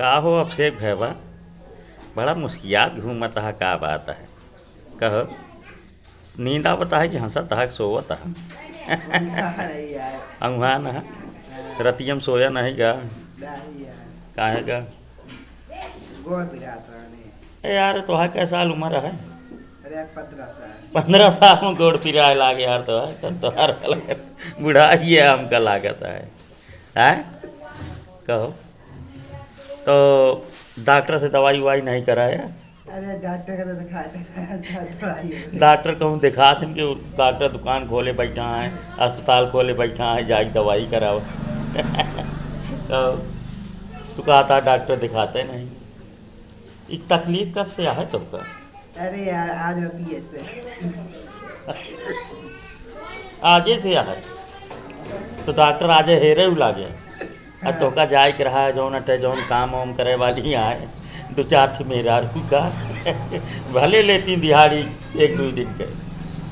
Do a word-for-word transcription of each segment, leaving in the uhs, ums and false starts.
का हो अभिषेक भैया, बड़ा मुस्कियात घूमत हा, का बात है? कहो, नींद आवत है कि हंसत है कि सोवत है? अरे यार। अंगुहान है? हाँ। रतिया में सोया नहीं का? नहीं यार। काहे का? गोड़ पिरात रहने। ए यार, तोहार कै साल उम्र है? अरे, पन्द्रह साल। पन्द्रह साल में गोड़ पिराए लागे यार, तोहार, तब तोहार बुढ़ा ही है, हमका लागत है। हैं? कहो। तो डॉक्टर से दवाई उवाई नहीं कराया? अरे, डॉक्टर का तो दिखाए थे, दवाई। डॉक्टर कहूँ दिखात हैं कि डॉक्टर दुकान खोले बैठा है, अस्पताल खोले बैठा है, जाई दवाई कराओ। तो तू कहता डॉक्टर दिखाते नहीं। ई तकलीफ कब से आहे तोहका? अरे यार, आज होती है ऐसे। आजे से आहे? तो डॉक्टर आजे हेरे उ लागे। आ हाँ। तोहका जाए के रहा है, जौन अटे, जौन काम वाम करे वाली आए, दो चार ठे मेहरारू का भले लेती दिहाड़ी एक दो दिन के,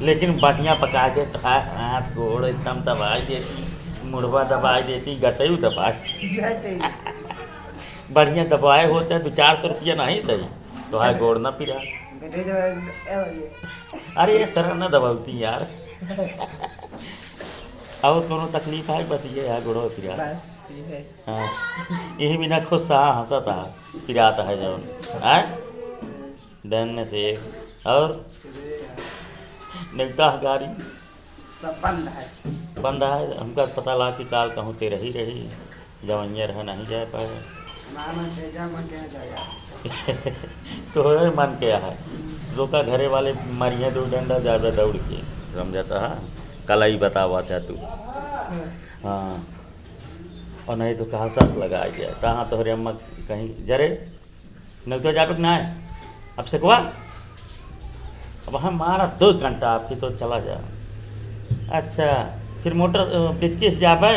लेकिन बढ़िया पका के खाए, हाथ गोड़ एकदम दबाई देती, मुड़वा दबाई देती, गटयू दबाई। गटयू। बढ़िया दबाए होते हैं, दो चार सौ रुपया नहीं सही, तो हाय गोड़ ना पिरा। गटई दबाए, ए भैया। अरे, ये तरह ना दबावती यार। और कोनो तकलीफ है? बस ये है, गोड़वा पिरा। बस ये है। हाँ, यही बिना खुश रहा, हंसत रहा, पिरात है जौन। हैं? धन्य से। और? अरे यार। नेवता गाड़ी? सब बंद है। बंद है, हमका पता ला कि काल कहूँ ते रही रही, जवनिया रहे नहीं जाए पाए। ना, ना, ते जा, मन के यहाँ जाएगा। तोहरे मन के है। लोका घरे वाले मरिहे दो डंडा ज्यादा दौड़ के, समझता है? कलाई बतावा था तू। हाँ। हाँ। और नहीं तो कहाँ साथ लगा गया, कहाँ तोहरे अम्मा कहीं जरे। नलकवा जाबे के ना है? अब सेकवा? अब हम मारा दो घंटा आपकी तो चला जा। अच्छा, फिर मोटर, अ, डिक्की से जाबे?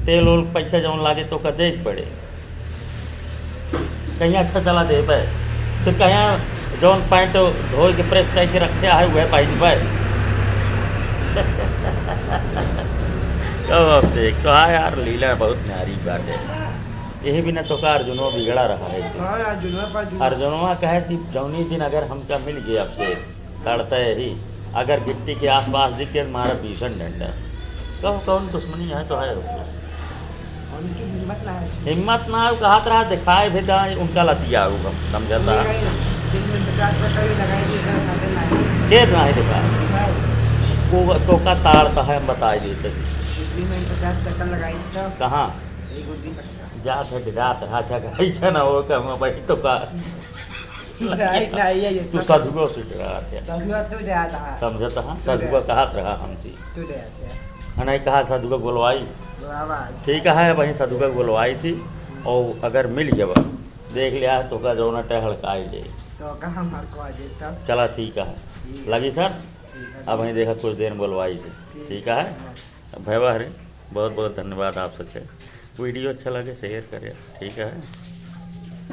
तेल ओल पैसा जौन लागे तो का दे के पड़े। कहीं अच्छा चला देबे। फिर कहीं जौन पैंट धोए के प्रेस करके रखे है, वह पहनबे। तो अब देख तो, हाँ यार, लीला बहुत न्यारी बात है। यही बिना तो का अर्जुनवा बिगड़ा रहा है। हाँ, अर्जुनवा पर जो अर्जुनवा कहे कि जौनी दिन अगर हमका मिल गया आपसे, तड़ते ही अगर गिट्टी के आसपास दिख गया तो मारा भीषण डंडा। कहो कौन दुश्मनी है तो है उसको। उनकी हिम्मत ना है। हिम्मत ना हो, कहत रहा दिखाए भी जाए, उनका लतिया हो, हम समझता। नहीं, नहीं, दिन में पचास चक्कर भी लगाई थी, इधर खाते नहीं। के नहीं दिखा? भाई। वो तो का ताड़ता है, हम बताई देते। दिल्ली में पचास चक्कर लगाई थी तो कहाँ? एक गुड्डी तक। जात है, जात है, अच्छा, ऐसा ना हो कि हम भाई तो का। नहीं, नहीं, ये, ये तू तो साधुओं से डरात है। साधुआ तो डरात है। समझत है? तो सधुआ डरात। कहत रहा हमसे। तो डरात है। हाँ, नहीं कहा सधुआ बोलवाई। बाबा। ठीक है, वहीं सधुआ बोलवाई थी। और अगर मिल जावा, देख लिया, तो का जौना टहल का आई ले। तो का हम हड़कवा दे तब। चला, ठीक है। ठीक है। लगी सर? ठीक है। अब वहीं देखा, कुछ देर में बोलवाई थी। ठीक। ठीक है? हाँ। अब भैया रे, बहुत बहुत धन्यवाद आप सबके। वीडियो अच्छा लगे, शेयर करें, ठीक है?